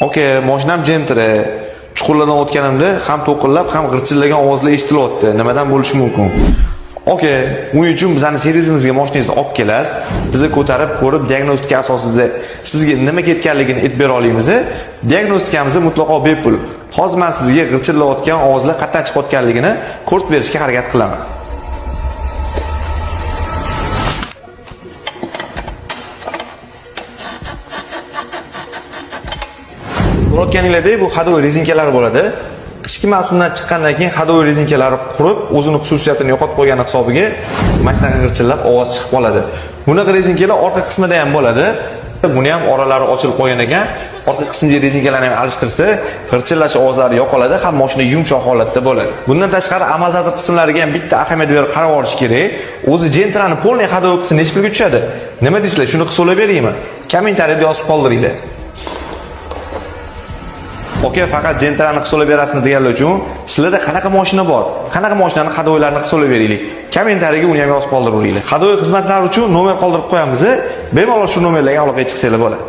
Aka, mashinam Gentra. Chuqurlardan o'tganimda ham to'qillab, ham g'irchillagan ovozlar eshitilyapti. Nimadan bo'lishi mumkin? Aka, uning uchun bizning servisimizga mashinangizni olib kelasiz. Bizni ko'tarib, ko'rib, diagnostika asosida sizga nima ketganligini aytib bera olamiz. Diagnostikamiz mutlaqo bepul. Hozir men sizga g'irchillayotgan ovozlar qayerdan chiqayotganligini ko'rsatib berishga harakat qilaman. Ko'rayotganinglardek bu ходовой rezinkalari bo'ladi. Qishki mavsumdan chiqqandan keyin ходовой rezinkalari qurib, o'zini xususiyatini yo'qotib qo'ygani hisobiga mana shunaqa g'irchillab ovoz chiqib qoladi. Bunaqa rezinkalar orqa qismida ham bo'ladi. Buni ham oralari ochilib qo'ygan ekan. Orqa qismidagi rezinkalarni ham alishtirsa, g'irchillash ovozlari yo'qoladi, ham mashina yumshoq holatda bo'ladi. Bundan tashqari amortizator qismlariga ham bitta ahamiyat berib qarab olish kerak. O'zi Gentrani полный ходовой qismi necha pulga tushadi? Nima deysizlar? Shuni qilib so'rab beraymi? Kommentariyada yozib qoldiringlar. Aka, faqat Gentrani hisoblab berasizmi deganlar uchun sizlarda qanaqa mashina bor? Qanaqa mashinani ходовой larini hisoblab beraylik? Kommentariyga uni ham yozib qoldiringlar. Ходовой xizmatlari uchun nomer qoldirib qo'yamiz. Bemalol shu nomerlarga aloqaga chiqsanglar bo'ladi.